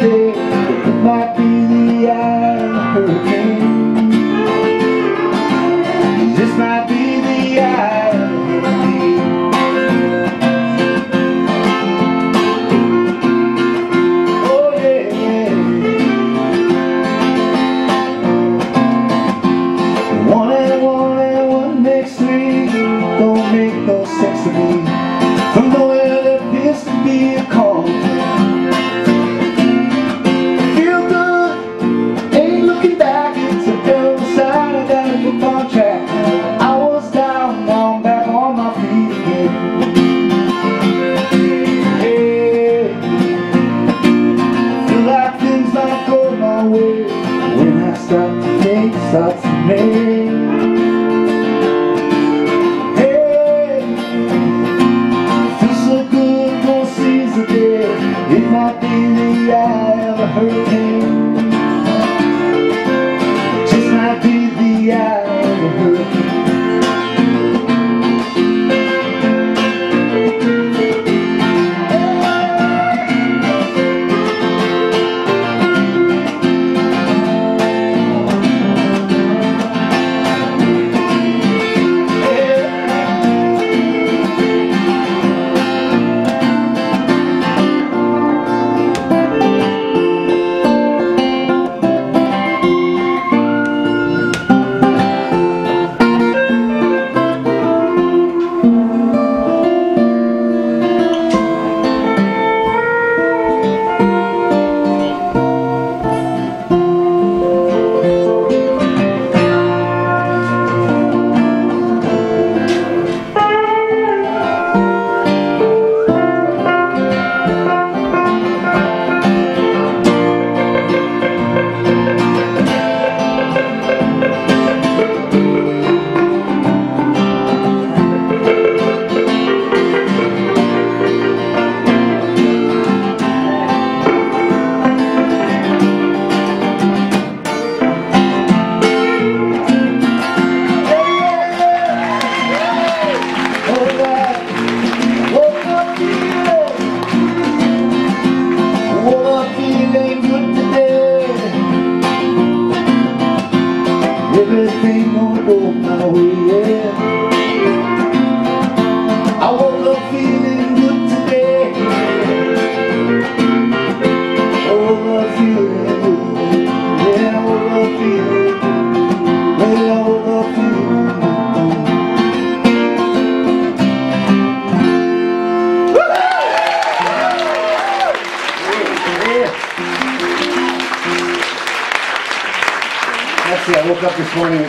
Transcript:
today. It might be the eye of a hurricane. This might be the eye of a hurricane. Oh yeah. 1 and 1 and 1 makes 3. Don't make no sense to me. From nowhere there appears to be a calm. Feel good, ain't looking back. It's a hell of a sign. I gotta keep on track. I was down, now I'm back on my feet again. Hey, feel like things might go my way when I start to think, start to make. It might be the eye of a hurricane. Just might be the eye of a hurricane. Everything gonna go my way, yeah. I woke up feeling good today. I woke up feeling good, yeah. I woke up feeling good, well, I woke up feeling good. Yeah. Actually, I woke up this morning.